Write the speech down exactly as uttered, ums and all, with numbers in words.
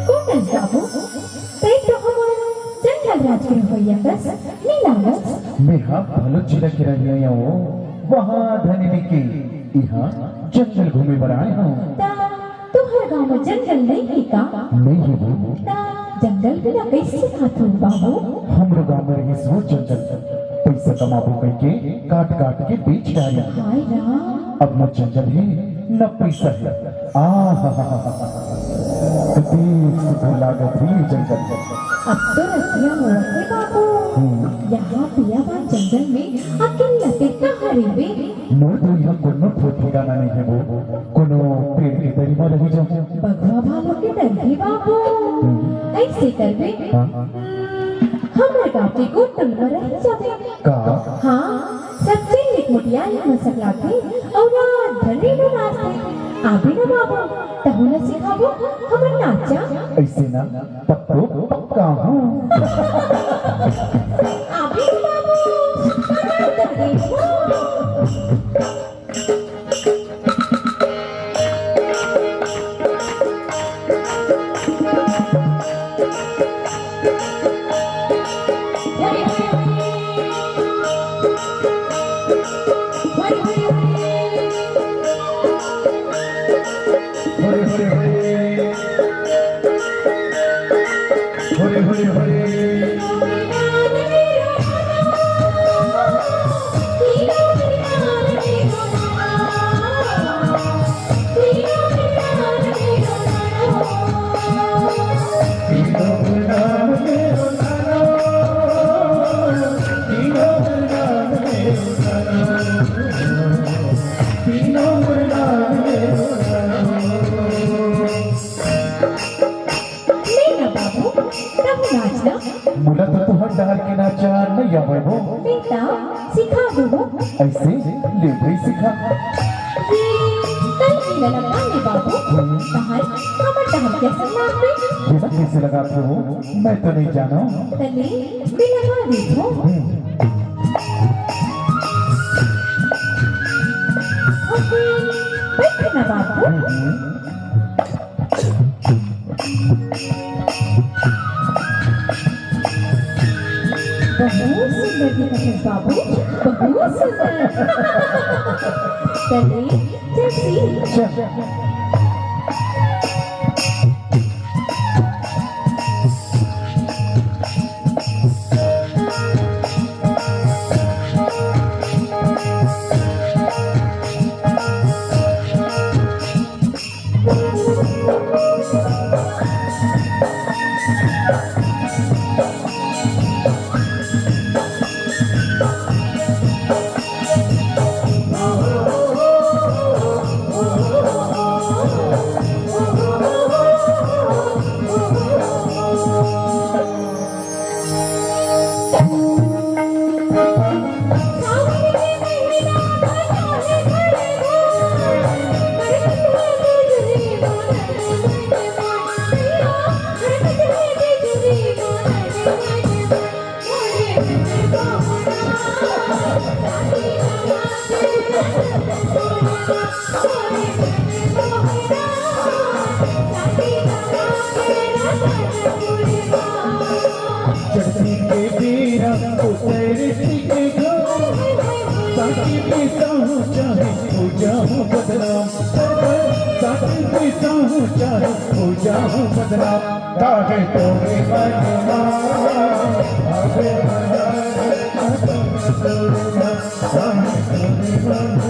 कोन अस बाबू? तैं तो हमर जंगल राज के रहोइया कस नइ लागस। मेहा भलो चिरा के रहिया हूँ, वहाँ धनिनी के इहाँ जंगल घूमे बर आए हूँ। त तुहर गाँव में जंगल नइ हे का? नइ हे वो। त जंगल बिना कइसे खाथो बाबू? हमरो गाँव में रहिस वो जंगल, पइसा कमाबो कहिके काट काट के बेच डारे। हाय राम। अब न जंगल हे, न पइसा हे। आहा, कतेक सुघर लागत हे ये जंगल। अब तो रतिया होवत हे बाबू। हम्म। यहाँ पिया बा जंगल में अकेल्ला ते कहाँ रहिबे? मोर तो यहाँ कोनो ठो ठिकाना नइ हे वो। कोनो पेड़ के तरी म रहि जाहूँ। बघवा भालू के डर हे बाबू। हम्म। अइसे करबे। हाँ। हम्म, हमर गाँव के गोकुल म रहि जाबे। का? हाँ, सब चीज निकमुटिया ही हो सकलाथे, अउ रात भर नींदो नाचथे। आबे न बाबू, तहूँ न सिखाबो हमन नाचा। अइसे ना, तब तो पक्का हूँ। आबे न बाबू, हमन तो देखो। ले ना बाबू, तहूँ नाच ना। मोला तो तुहर डहर के नाचा नइ आवय वो। बेटा, सिखा देबो। अइसे? ले भई सिखा। ये तनी ललका ले बाबू, हम्म। तहर हमर डहर के संग नाचबे। ये ना कइसे लगाथे वो? मैं तो नइ जानों। तले, मैं लगा देथों। हम्म। ओके, बइठ ना बाबू। हम्म। बहुत सुंदर दिखत हस बाबू, बहुत सुंदर। चलिए, जल्दी। चल। चढ़ती के बेरा उतर के घाम, साथी के साहू चाहे हो जाऊं बदनाम, साथी के साहू चाहे हो जाऊं बदनाम, काहे तोरे बदनाम, अबे बदनाम, काहे तोरे बदनाम।